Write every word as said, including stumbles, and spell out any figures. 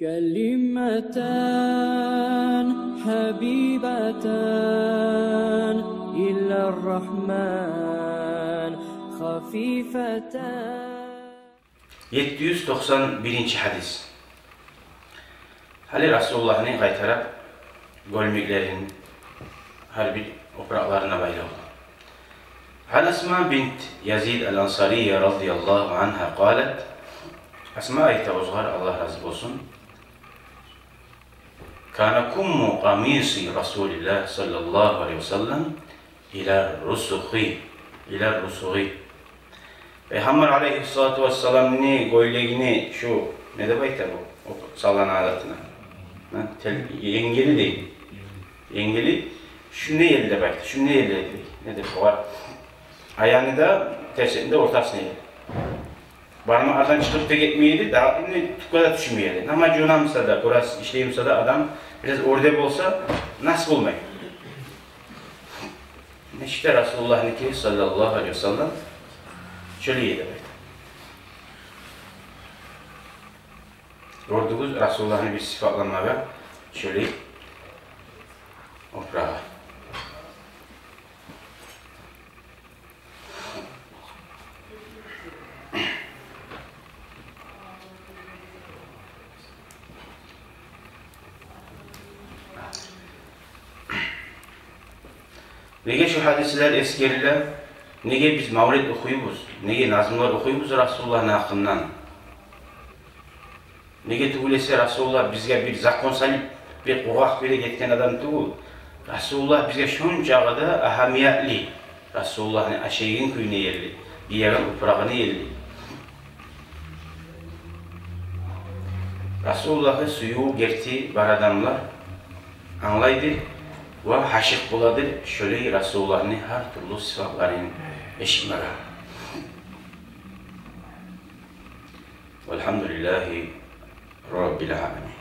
كلمتان حبيبتان إلى الرحمن خفيفتان. Етти юз токъсан биринчи гьадис. Гьали Расулуллагьны къайтарып гёлмеклерин, гьар бир опуракъларына байлавлу. عن أسماء بنت يزيد الأنصارية رضي الله عنها قالت. Асма айта, огъар Аллагь рази болсун: كان كم قميص رسول الله صلى الله عليه وسلم إلى الرسغ، إلى الرسغ. Пайхаммар алайгьиссалату вассаламны гёйлегини шу, не деп айта бу, о салгъан алатына? Гьа, тел-, енгили дей. Енгили шунда ерли деп айта, шунда ерли дей. Не деп, огъар аяны да, терсини де ортасына ерли. Бармакълардан чыгъып да гетмей эди, дагъы энни тюпге де тюшмей эди. Намаз жувунамса да, бираз ишлеймсе де адам, бираз оьрде болса, нас болмай. Нечик де Расулуллагьныки, саллаллагьу алайгьи ва саллам, шолай эди деп айта. Гёрдюгюз Расулуллагьны бир сыпатламагъа шолай опурагъы. Неге шу гьадислер эсгериле? Неге биз мавлет охуйбуз? Неге назмулар охуйбуз Расулуллагьны гьакъындан? Неге тюгюл эсе, Расулуллагь бизге бир закон салып, бир къургъакъ бере гетген адам тюгюл. Расулуллагь бизге шончакъы да агьамиятлы. Расулуллагьны ашайгъан кююне ерли, гиеген опурагъына ерли. Расулуллагьгъа сююв герти бар адамлар англайдыр ва гьашыкъ боладыр шолай Расулуллагьны гьар тюрлю сыпатларын эшитмеге. والحمد لله رب العالمين.